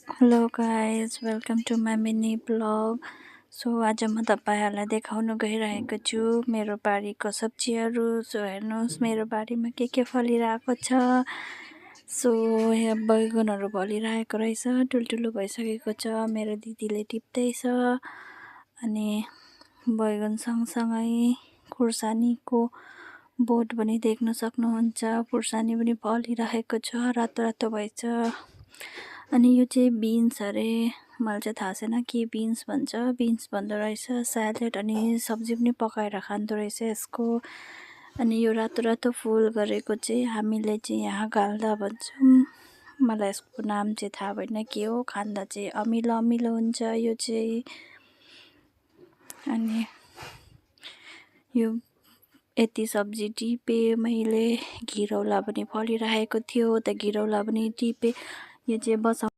Hello guys welcome to my mini blog. आज म तपाईँहरूलाई देखाउन गइरहेको छु मेरो बारीको सब्जीहरू। हेर्नुहोस् मेरो बारीमा के फलिरहेको छ। यहाँ बैगनहरू फलिरहेको रहेछ, ठुल्ठुलो भइसकेको छ। मेरो दिदीले टिप्दैछ। अनि बैगन सँगसँगै खुर्सानीको बोट पनि देख्न सक्नुहुन्छ। खुर्सानी पनि फलिरहेको छ, रातो रातो भएछ। अनि यो चाहिँ बिन्स अरे, मलाई चाहिँ थाहा छैन के बिन्स भन्छ। बिन्स भन्दो रहेछ स्यालेड, अनि सब्जी पनि पकाएर खाँदो रहेछ यसको। अनि यो रातो रातो फुल गरेको चाहिँ हामीले चाहिँ यहाँ गाल्दा भन्छौँ। मलाई यसको नाम चाहिँ थाहा भएन के हो। खाँदा चाहिँ अमिलो अमिलो हुन्छ यो चाहिँ। अनि यो यति सब्जी टिपेँ मैले। घिरौला पनि फलिरहेको थियो, त घिरौला पनि टिपेँ। यो चाहिँ